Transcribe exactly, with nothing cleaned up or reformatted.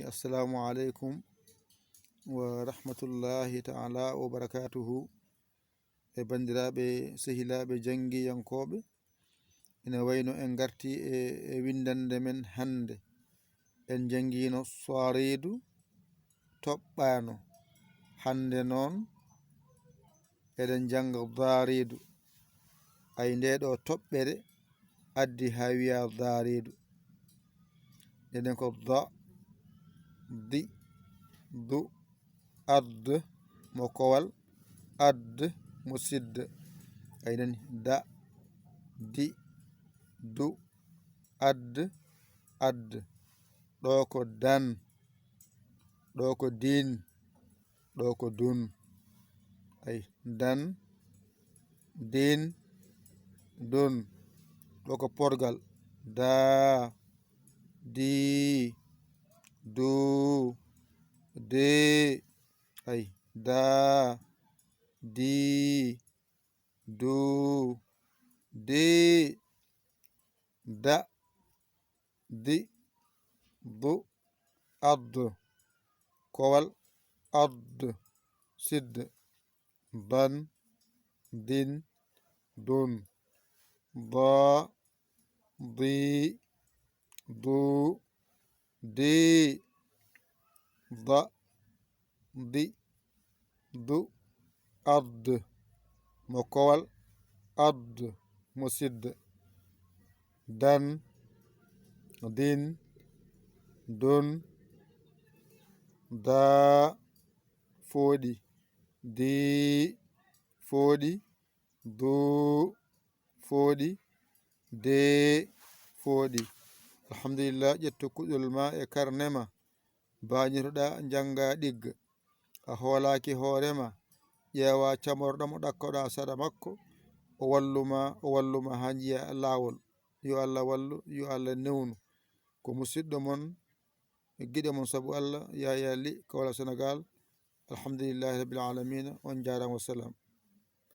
Assalamu aleykum wa rahmatullahi ta'ala wa barakatuhu. E banndiraaɓe, sehilaaɓe, janngiyankooɓe, ina wayno en ngarti e, e winndannde men hannde. En njanngiino saariidu, toɓɓaano. Hannde noon, eɗen njannga daariidu. Ay, ndee ɗoo toɓɓere addi haa wiyaa daariidu. Eɗen ko da, di, du, ad, mo kowal, ad, mo sidda. Ay nani, da, di, du, ad, ad. Ɗoo ko dan, ɗoo ko din, ɗoo ko dun. Ay, dan, din, dun. Ɗoo ko porgal, da, di, du, di. Ay, da, di, du, di. Da, di, du, ad. Kowal, ad, sidda. Dan, din, dun. Da, di, du, di. Da, di, du, ad. Mo kowal, ad, mo sidda. Dan, din, dun, da, fooɗi, di, fooɗi, du, fooɗi, de, fooɗi. Alhamdulillah, ƴettu kuɗol ma e karne ma. Baañitoɗaa, njanngaa, ɗigga. A hoolaaki hoore ma, ƴeewaa camorɗo mo ɗakkoɗaa saɗa makko, o wallu ma, o wallu ma haa njiyaa laawol. Yo Allah wallu, yo Allah newnu. Ko musiɗɗo mon, giɗo mon sabu Allah, Yaya Ly, Kaolack, Senegal. Alhamdulillahi Rabbil Alamina. On njaaraama, wassalam.